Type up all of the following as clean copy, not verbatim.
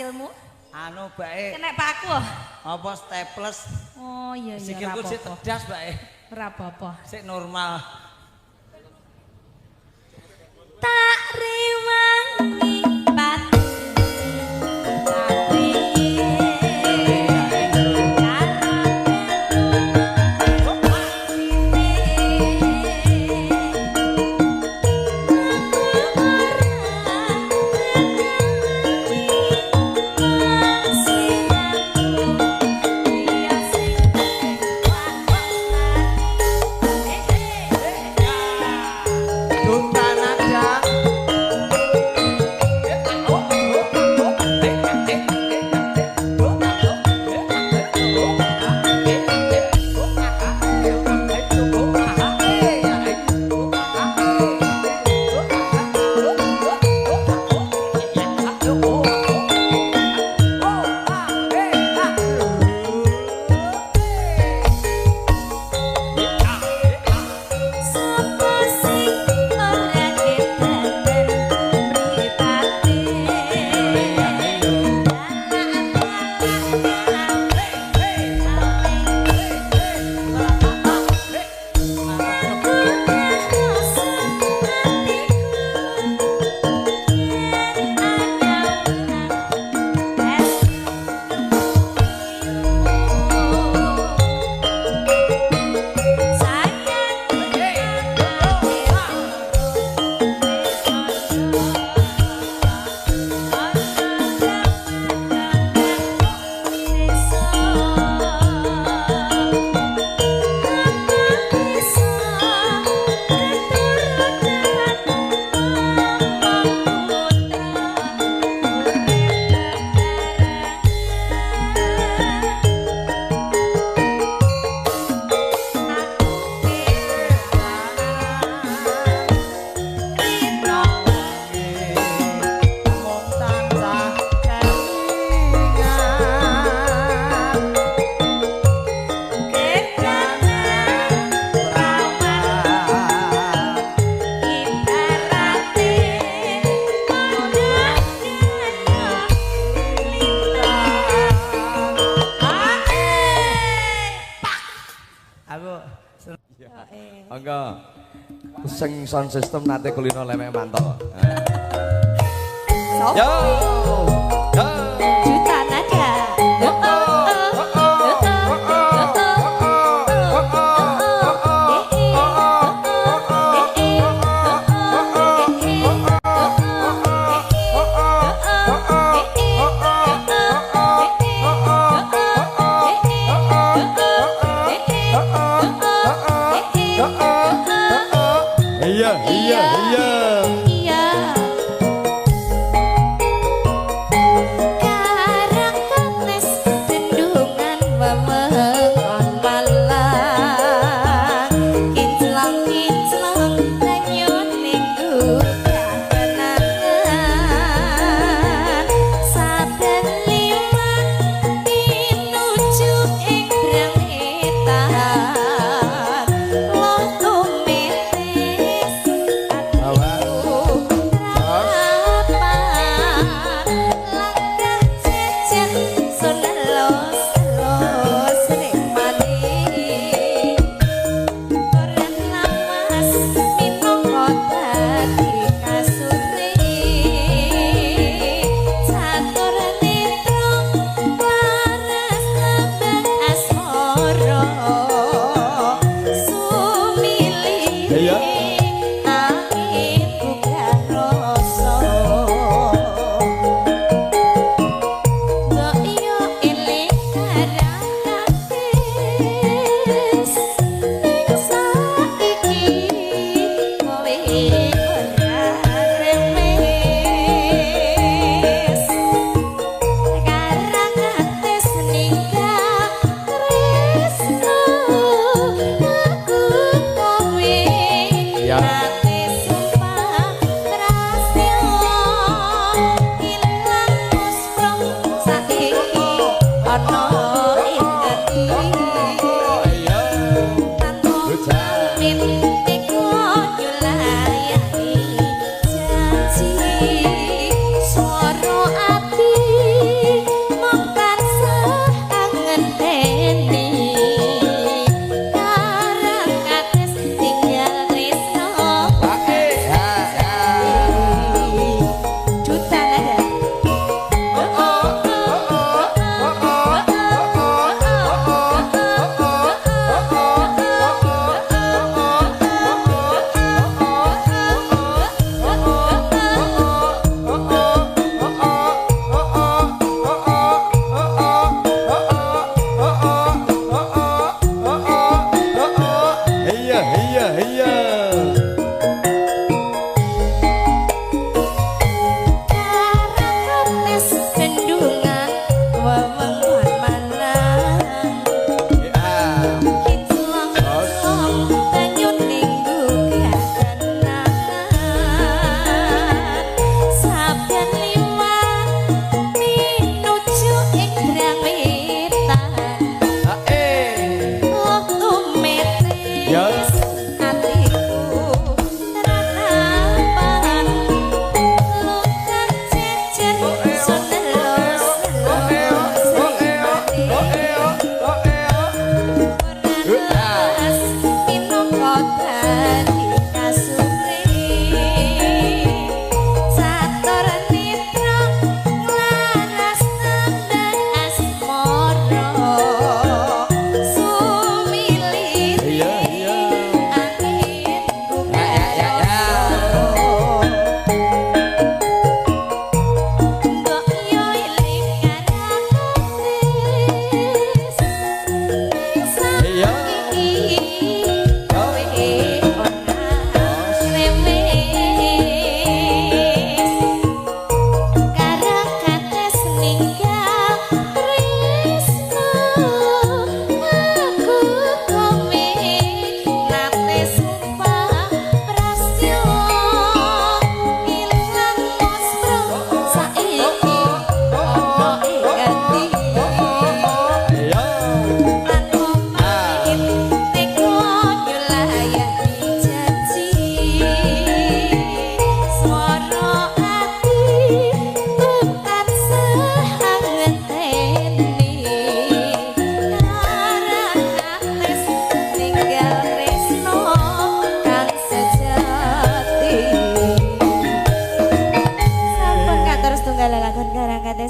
Sikilmu? Anu bae. Kena paku. Apa staples? Oh iya iya. Sikilku sik tedas bae. Ora apa-apa. Sik normal. Tak rewangi pati. Monggo. Sing sound system nate kulino lemek manto. Sopo? Yo. Yo. Juta nada. Oh, oh, oh, oh, oh, oh, oh, eh, eh, eh, eh, Iya, iya, iya. Iya.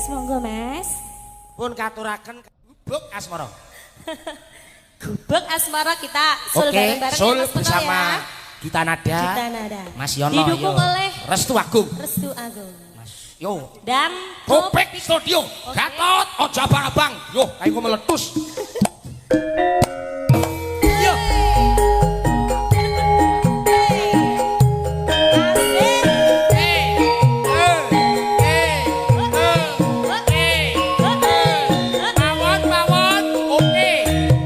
Mas, monggo Mas. Pun katuraken Gubuk Asmara. Gubuk Asmara kita sul Oke, bareng-bareng sul ya, Mas Peko bersama ya. Duta Nada. Duta Nada. Mas Yono. Didukung yo. oleh Restu Agung. Restu Agung. Mas yo. Dan Topik Studio. Oke. Gatot ojo abang-abang. Yo, ayo meletus. Yo. Pawon, pawon, oke.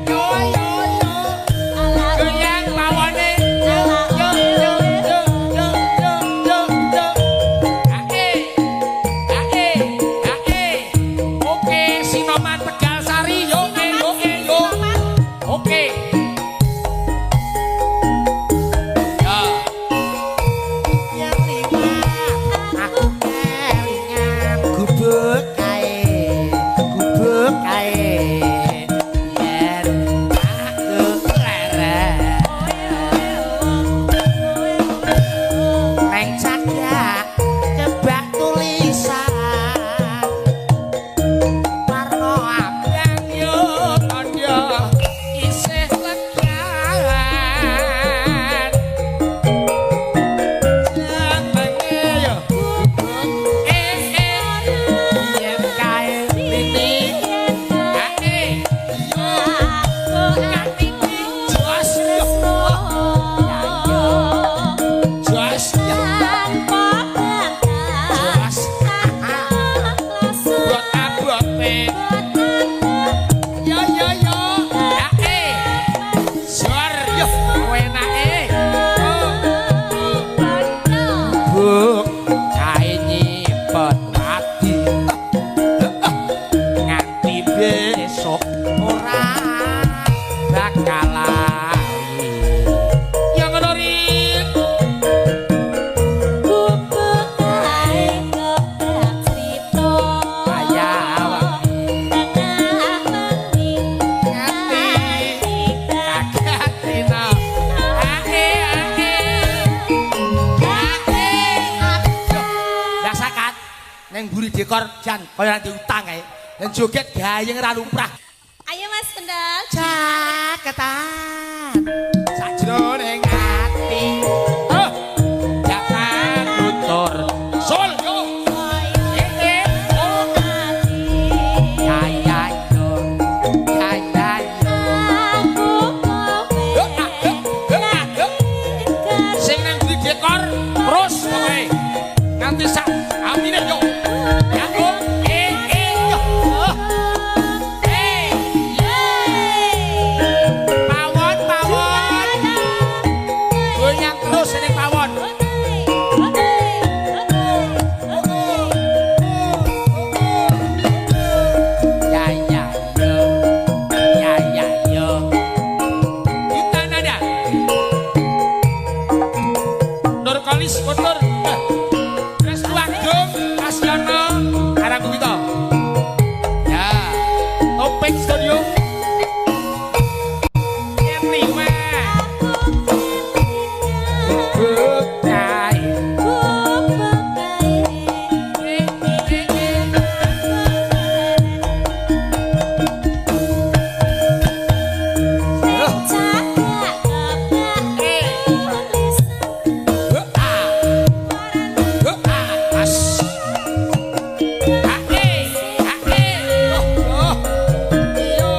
Yo yo yo. Goyang pawone. Yo yo yo yo yo yo yo. Ae. Ae. Ae. Oke, Sinoman Tegal Sari. Yo yo yo. Oke. Ya. Yang liwat aku kelingan gubuk kae, gubuk kae, yen aku leren neng cagak kebak tulisan warna Abang yo kandha isih legan. Jenenge yo eh eh yen kae lini ae yo jos yo jos yo jos buat abote yo yo yo ae jor yo enake gubuk kae nyipet ati nganti besok ora bakal lali ya ngono Rin. Kaya nganti kakatina ae ae ae Dasakat neng mburi dekor jan kaya nanti utang kae. Yen joget gayeng ra lumrah. Ayo Mas Kendal. Caketan Sajroning ati. Oh. Jangan nutur. Sol yo. Eh eh oh. Ya ya yo. Ya ya yo. Yo, ah, yo, yo, ah, yo. Sing nang mburi dekor terus pokoke. Nganti sak amine yo. Ya oh eh eh yo. Oh. Eh. Pawon pawon. Goyang terus ning pawon. Ya ya yo. Ya ya yo. Duta Nada. Nur Kolis Kotor. Restu Agung Mas Yono Karangguwito. Ya. Topik Studio. Yen liwat gubuk kae. Eh, eh, eh. Huh, ah. Huh, ah. As. Ah, eh. Ah, eh. Oh, oh. Yo.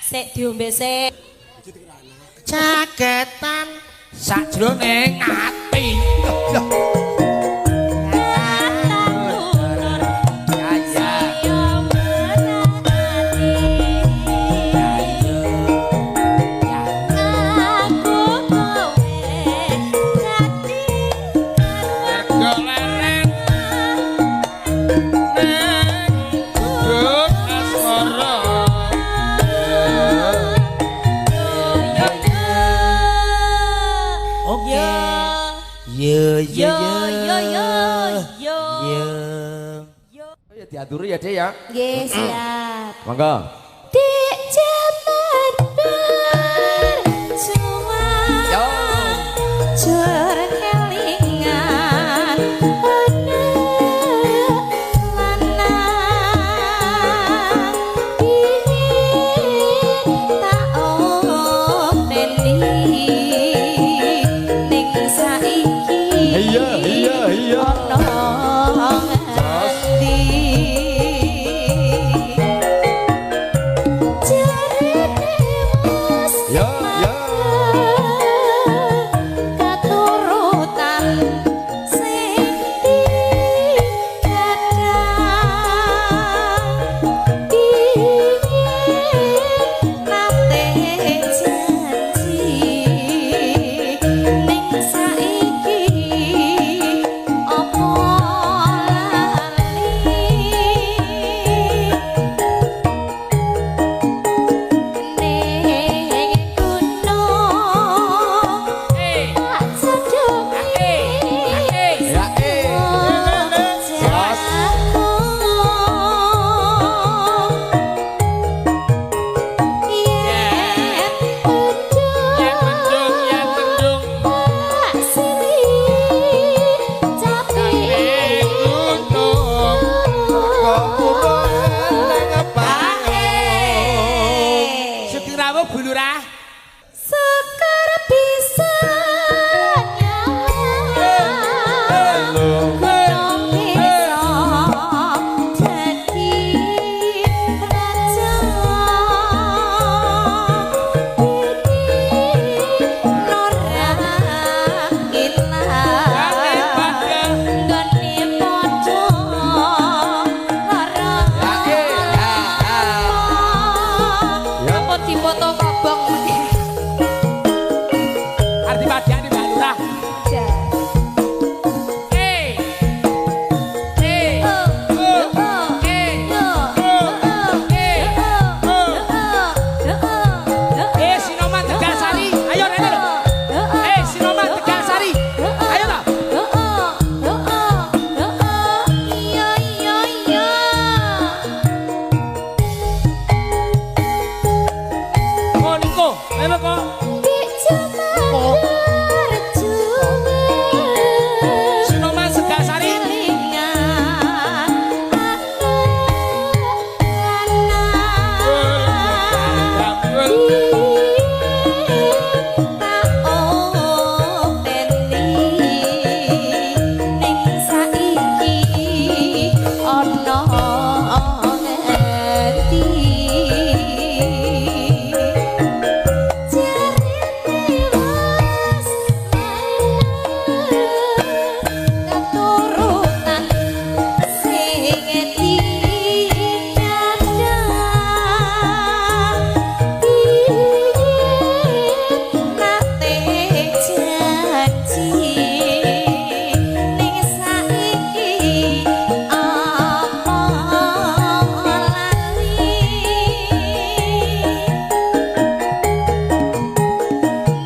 Sik diombe sik. Caketan Sajroning ati. Ya ya. Ya yo. Ya. Aku kowe dadi Mergo leren neng gubuk asmara. Oke. Yo yo Yo yo yo yo. Yo. Ya diaturi ya, Dek ya. Nggih, siap. Monggo. Dik jaman berjuang. Yo. Jur kelingan anak lanang biyen tak openi ning saiki. Iya, iya, iya. Ono ngendi jarene wis Yo, yo. Katurutan sing digadang biyen nate janji ning saiki opo lali ning gunung Eh, tak cedhaki eh, Ya, eh. Yen Yen mendung, yen mendung. tak silih capek Gunung. Sugeng rawuh Bu Lurah. Sekar bisa nyawang Gunung bisa jadi raja Bini ora ilang Nggone padha lara. Apa dipoto kobong? Arti padhane Mbak Lurah. Eh. Eh. Eh, Sinoman Tegalsari, ayo rene lho. Eh, Sinoman Tegalsari. Ayo lho. Iya iya iya. Oh niko, rene kok. Di jaman berjuang. Sinoman Tegalsari. Kelingan anak lanang. Tak openi ning saiki ana ngendi jarene wis keturutan sing digadang biyen nate janji ning saiki apa lali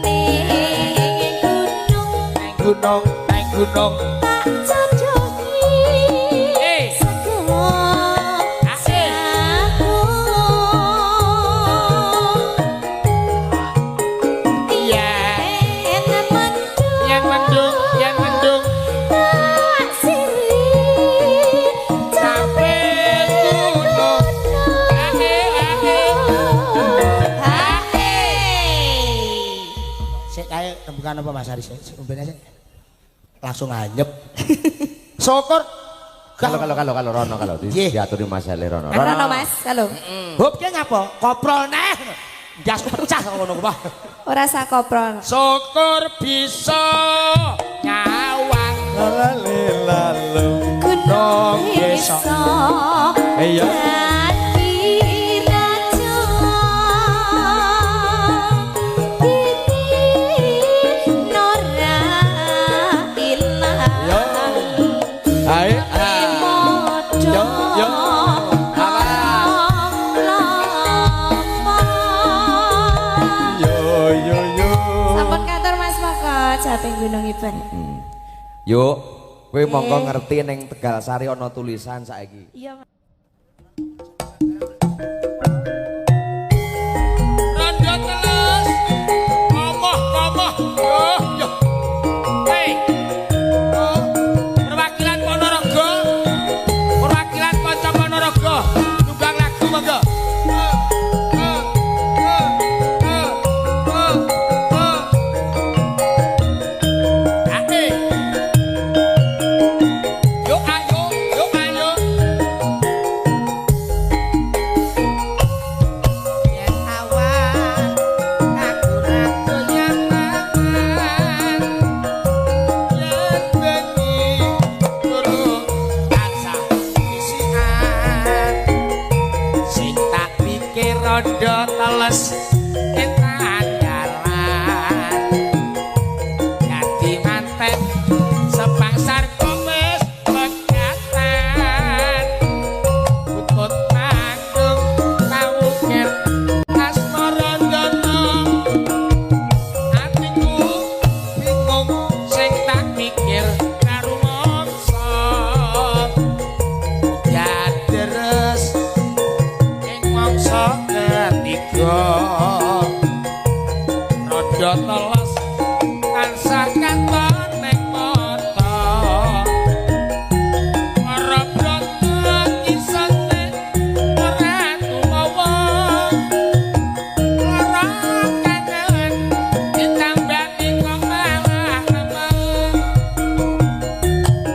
ning gunung Neng gunung, neng gunung. tak cocok Eh. sego jagung Iya. yen mendung Yen mendung, yen mendung. tak sirih Sampai gunung. Ahe, ahe. Ahe. Sik kae rembukan apa Mas Aris? Sik ombene sik. Langsung anyep. Syukur. Kalau kalau kalau kalau Rono kalau Nggih. diaturi Mas Ale Rono. Rono Mas, halo. Hop ki ngapa? Koprol neh. Ndasku pecah kok ngono ku, Pak. Ora sakopro. Syukur bisa nyawang. Lale lalu. Gunung desa. iso. Iya. Dadi raja. Titi nora ilang. Yo. Ayo. Padha Yo, yo. Awas. lopo. Yo yo yo. Sampun katur Mas Moko, Japing Gunung Iben. Yuk, kowe monggo ngerti ning Tegal Sari ana tulisan saiki. Iya. Rondo teles. Komoh komoh. Yo yo. Hei. Oh, perwakilan Ponorogo. Perwakilan kanca Ponorogo. Tunggang lagu monggo. Oh, oh, oh, oh, oh, oh. Ae. Yo ayo, yo ayo. Yen awan aku ra doyan mangan. Yen bengi turu tansah isian. Sing tak pikir rondo teles etan dalan. Dadi manten sepasar wis pegatan. Butut manggung kawukir asmara ndana. Atiku bingung sing tak pikir karo mangsa. Udan deres ing mangsa ketiga. Rondo teles tansah katon ning mata. Para brata isane ora tumawa. Lara kangen ditambani kok malah nemen.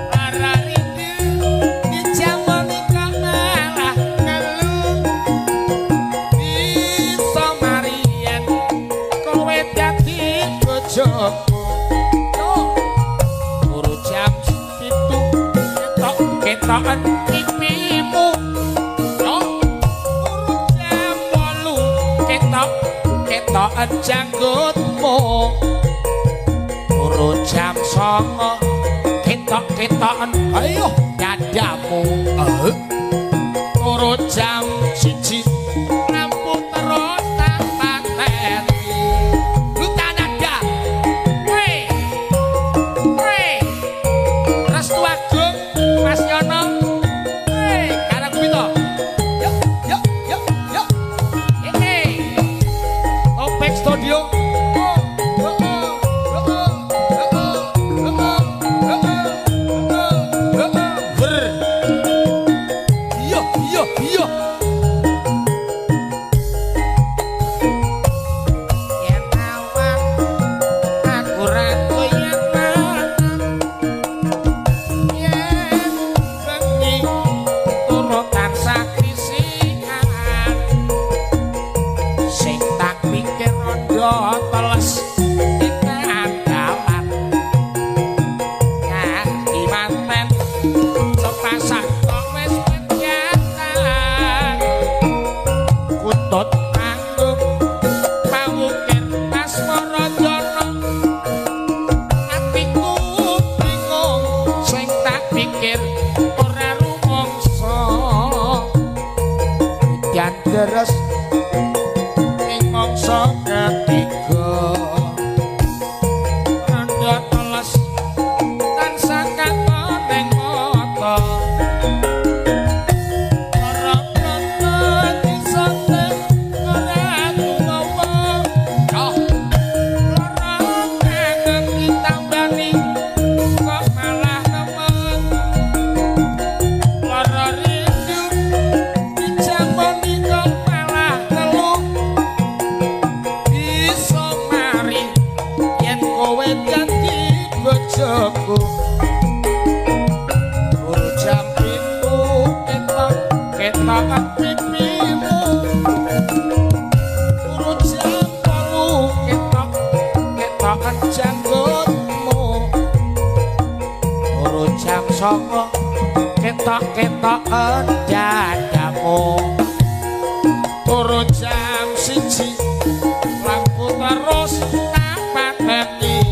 Lara rindu dijamoni kok malah ngeluh. Bisa marian kowe dadi bojoku. Yo. Turu jam 7 ketok ketoken pipimu. Yo. Turu jam 8 ketok ketoken janggutmu. Turu jam 9 ketok ketoken ayo dadamu. Turu jam 1 lampu terus tak pateni. Duta nada. Hei. Hei. Restu Agung Mas Yono. Hei, karang Gumito. Yo yo yo yo. Eh eh. Topeng Studio. Oh, oh, oh, oh, oh, oh, oh, oh, oh, oh, oh. Ber. Yo yo yo. Yen awan aku ra doyan mangan. Yen bengi turu tansah krisikan. Sing tak pikir rondo teles tekan dalan. Dadi manten sepasang kok wis pegatan. Kutut panggung pawukir asmara jana. Atiku bingung sing tak pikir ora rumangsa. Udan deres ing mangsa ketiga. Rondo teles tansah katon ing mata. Para brata disate ora tumawa. Oh. Lara kangen ditambani kok malah nemen. Lara rindu dijamoni kok malah ngeluh. Bisa mari yen kowe dadi bojoku. Turu jam 7 ketok ketokan pipimu. Turu jam 9 ketok-ketok dadamu. Turu jam 1 lampu terus tak pateni.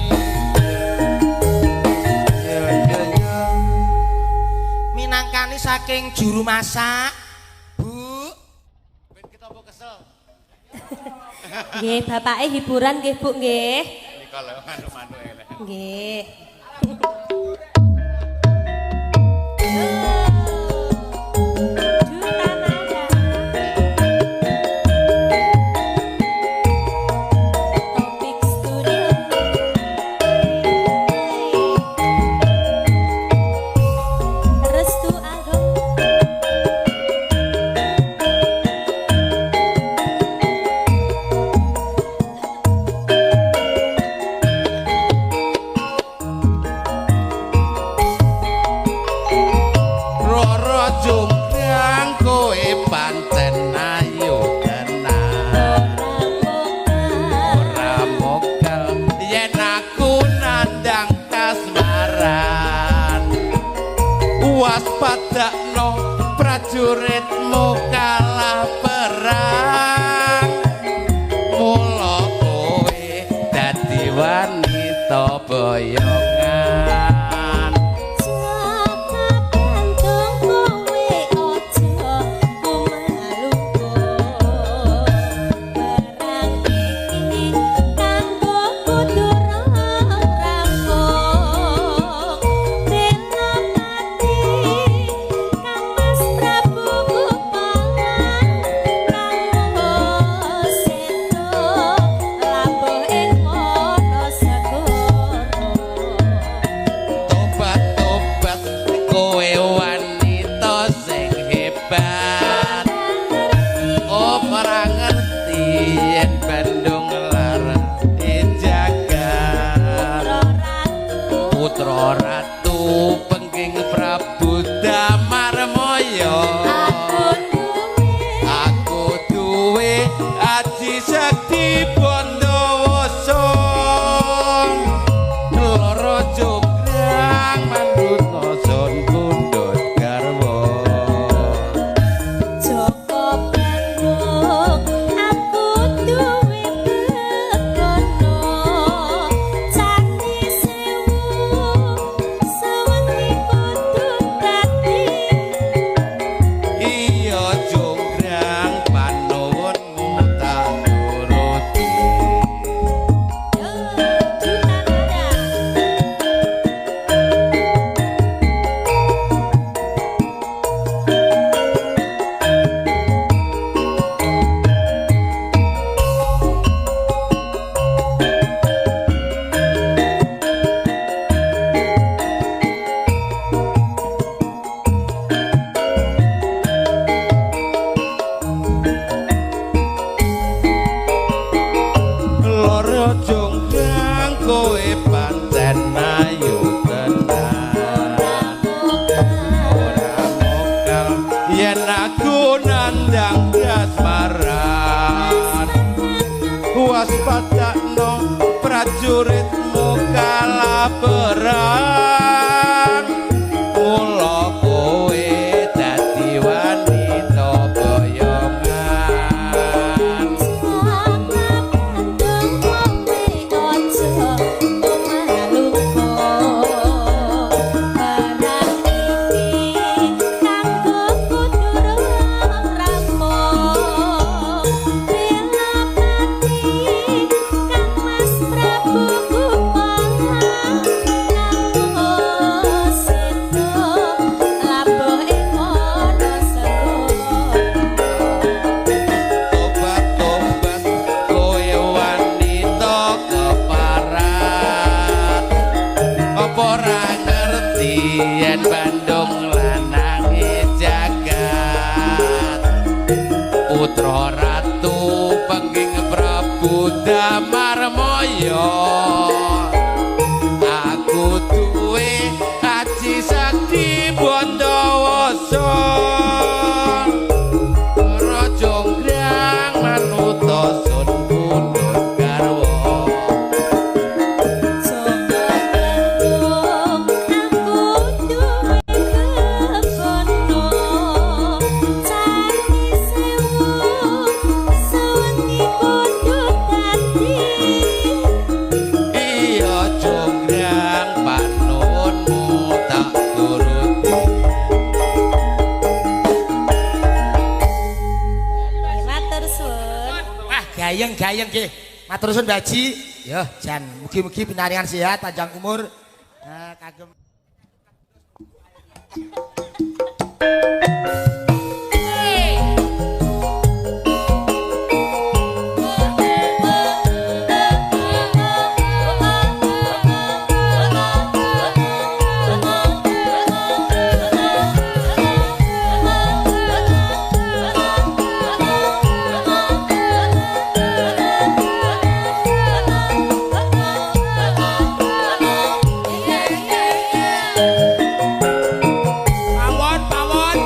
Yo yo yo. Minangkani saking juru masak, Bu. Ben kita mbok kesel. Nggih, bapake hiburan nggih, Bu nggih. Nika lho manuk-manuk elek. Nggih. Duta Nada. Topik Studio. Restu Agung. Roro jonggrang kowe pancen ayu tenan. Ora mokel yen aku nandang kasmaran. Waspadakno prajuritmu kalah perang. Mula kowe dadi wanita boyongan. Jaka Bandung kowe aja kumaluko. Barang iki kanggo kudu rampung. Senopati Kang Mas Prabu Gupalan kanggo seto labuh ing Wonosegoro. Tobat-tobat kowe wanita sing hebat. Oh, ora ngerti yen Bandung larang jagat. Putra Ratu Pengging Prabu Damarmaya. Aku duwe aji sekti Bondowoso. Loro jonggrang manut sun pundhut garwa. Joko Bandung aku duwe begono. Candi Sewu sewengi kudu dadi. Iya jonggrang panuwunmu tak turuti. Duta Nada. Loro jonggrang kowe pancen ayu tenan. Ora mokal yen aku nandang kasmaran. Waspadakno prajuritmu kalah perang. Mula kowe dadi wanita boyongan. Jaka Bandung kowe aja kumaluko. Barang iki kanggo kudu rampung. Senopati Kang Mas Prabu Gupalan kanggo seto labuh ing Wonosegoro. Tobat-tobat kowe wanita keparat. Apa ora ngerti yen Bandung lanange jagat. Putra Ratu Pengging Prabu Damarmaya. Aku duwe aji sakti Bondowoso. Para jonggrang manuta sun pundhut garwa. Joko Bandung aku duwe Gayeng-gayeng nggih. Matur suwun Mbah Haji. Ya, jan mugi-mugi pinaringan sehat, panjang umur. Kagem Pawon, pawon.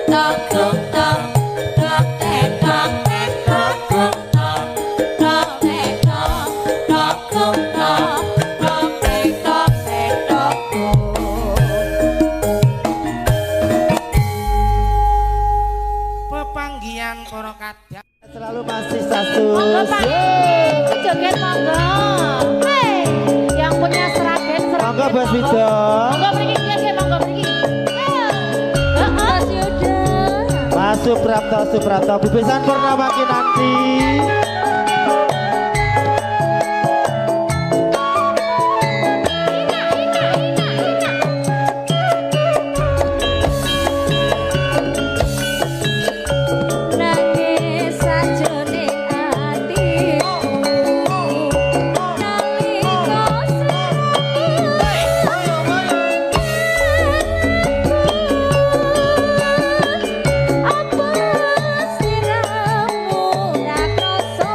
tok gung tok tok tek tok tek tok gung tok tok tek tok tok gung tok tok tek tok tek tok gung. Pepanggihan para kadang. Selalu masih status. Monggo Pak, joget monggo. Hey, yang punya seragen seragen. Monggo Bos Wido. Monggo mriki nggih, monggo mriki. Heeh, Mas Yuda. Mas Suprapto Suprapto Bubesan Purnama Kinanti. Ina ina ina ina. Nangis sajroning atiku nalika apa sliramu ra krasa.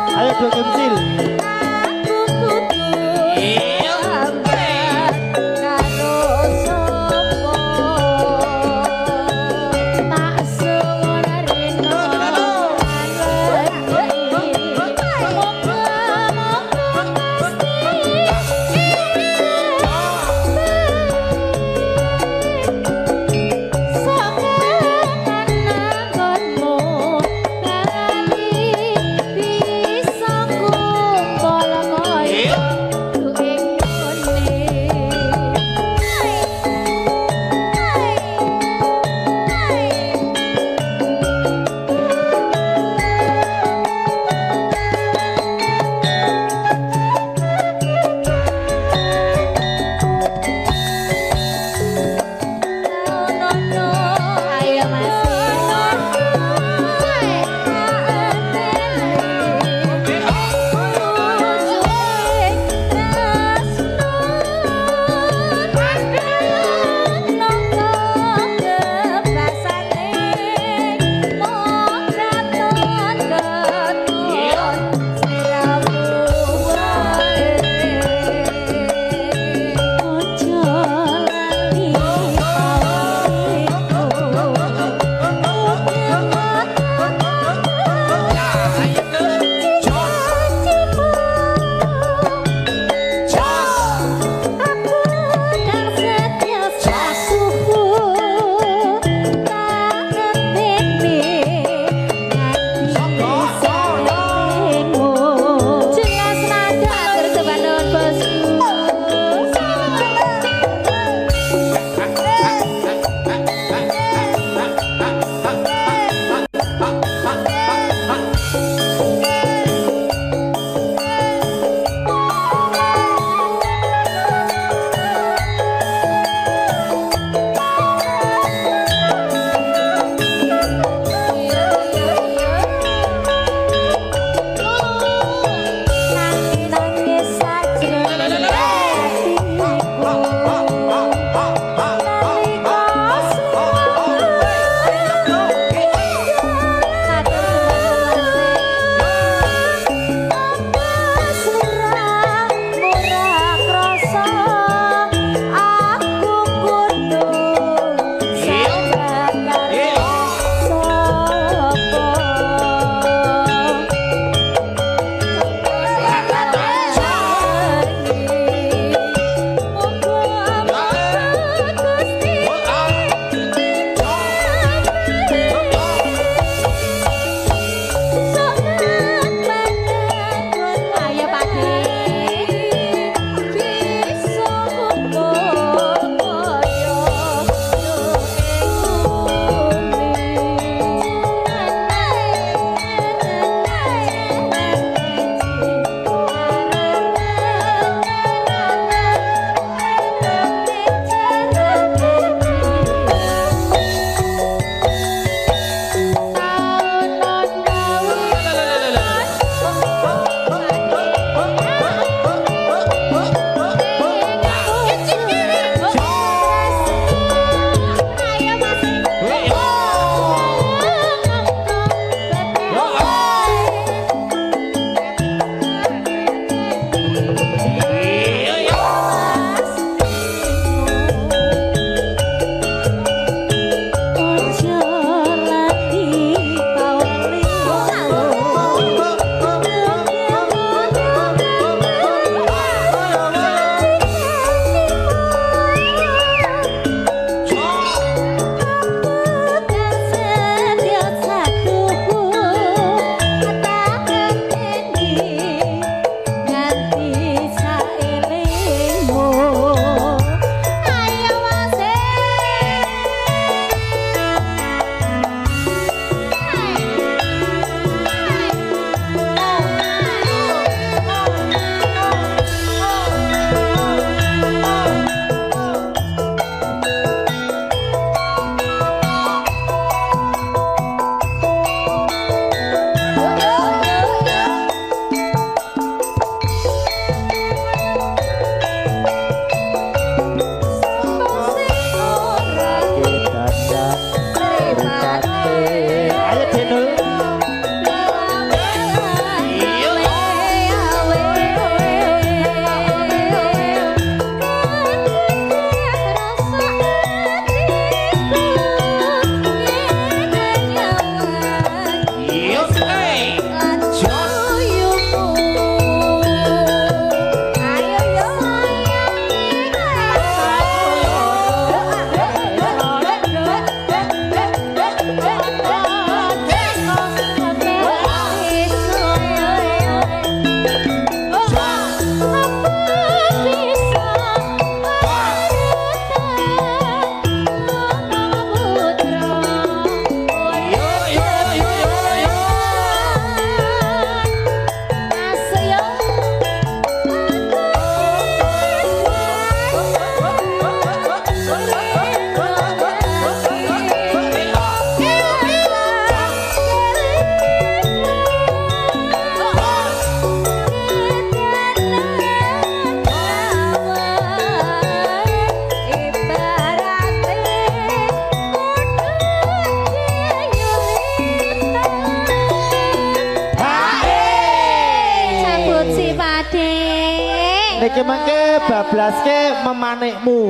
Niki mangke bablaske memanikmu.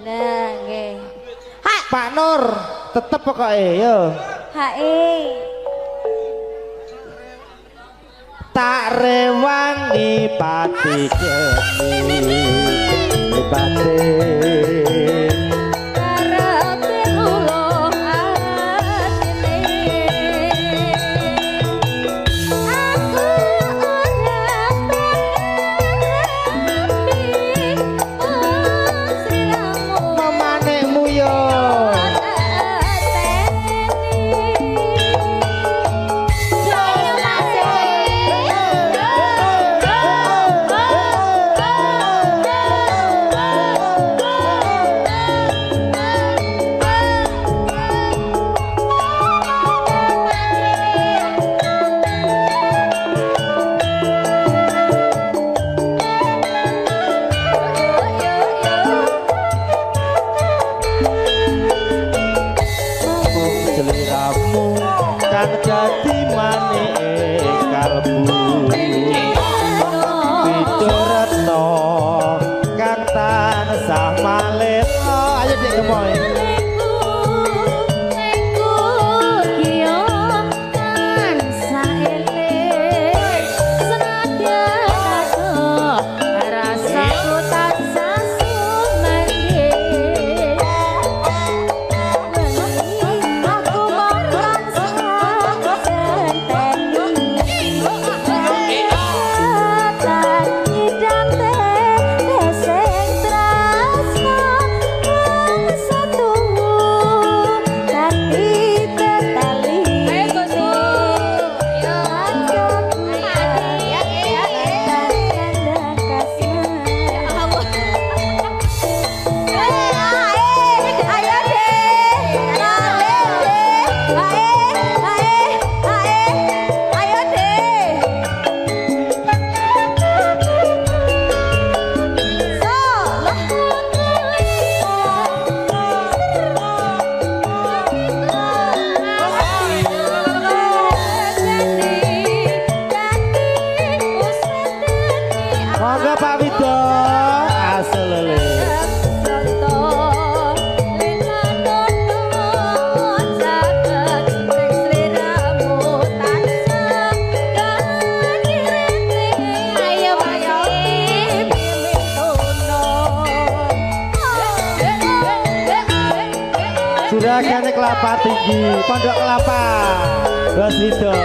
Lah nggih. Hak Pak Nur tetep pokoke yo. Hae. Tak rewangi pati geni pati Karepe luluh atine. Aku ora pengen sliramu memanikmu yo. Sliramu kang dadi manike kalbu. Widoretno kang tansah maleta. Ayo Dik Gemoy. Monggo Pak Wido aselele. Juragane Kelapa Tinggi, Pondok Kelapa. Bos Wido.